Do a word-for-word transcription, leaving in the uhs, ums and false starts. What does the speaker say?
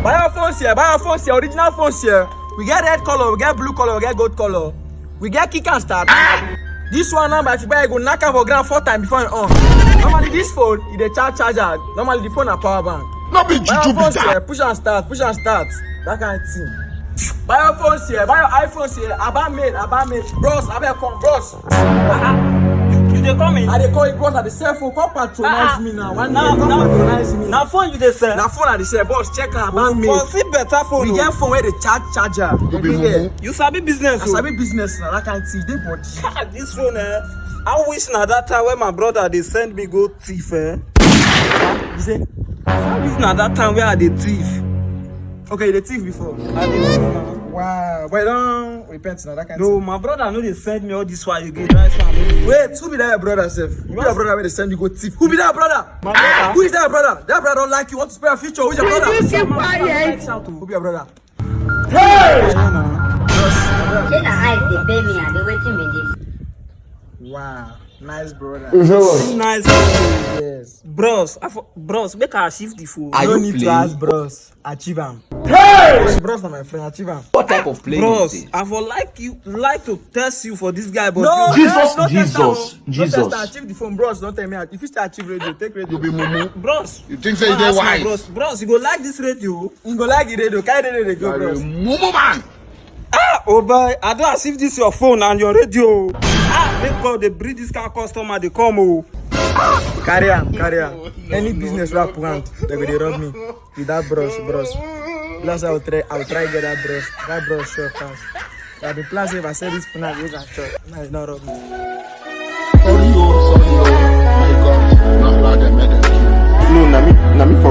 Buy your phones here, buy your phones here, original phones here. We get red color, we get blue color, we get gold color. We get kick and start. This one now, if you buy, you go knock am for ground four times before you on. Normally, this phone, e dey charge charger. Normally, the phone na power bank. No be juju be that. Buy your phones here, push and start, push and start. That kind of thing. Buy your phones here, buy your iPhones here. Aba made, aba made. Bros, abeg come, bros. Ah, ah. You, you dey come in? I dey call you, bros. I dey sell phone. Come patronize me now. One day, come patronize me. Na phone you dey sell? Na phone I dey sell, bros. Check am, aba made. But see better phone. We get phone wey dey charge charger. You sabi business o. I sabi business na that kind thing. Dey body. Ah, this phone, eh? I wish na that time when my brother dey send me go thief, eh? You say? I wish na that time where I dey thief. Okay, you dey thief before. I dey thief now. Wow, but you don repent na that kind thing. No, my brother no dey send me all this while again. That's why I no dey. Wait, who be that your brother sef? Who be your brother wey dey send you go thief? Who be that brother? My brother. Who is that your brother? That brother don't like you. Want to spoil your future? Who is your brother? Will you keep quiet? Who be your brother? Hey! Say na eyes dey pay me, abi wetin be this? Wow, nice brother. See nice brother. Yes. Bros, I for, bros, make I shift the phone. No need to ask bros. Achieve am. Hey! Bros na my friend, achieve am. What type of play is this? Bros, I for like you, like to test you for this guy, but no, Jesus, no, no test am, Jesus, no test am. Achieve the phone, bros. Don't tell me. If you start achieve radio, take radio. You be mumu. Bros, you think say you dey wise? Bros, bros, you go like this radio. You go like the radio. Carry radio dey go, bros. Mumu man. Ah, oh boy, I don't as if this your phone and your radio. Ah, make God dey bring this kind customer dey come o. Ah, carry am, carry am. Any business wey I put hand, they go dey rob me. With that bros, bros. Plus I will try, I will try get that bros. That bros sure pass. I be plan say if I sell this phone, I go chop. Now it's not rob me. Sorry o, sorry o. My God, no allow them, make them kill you. No, na me, na me for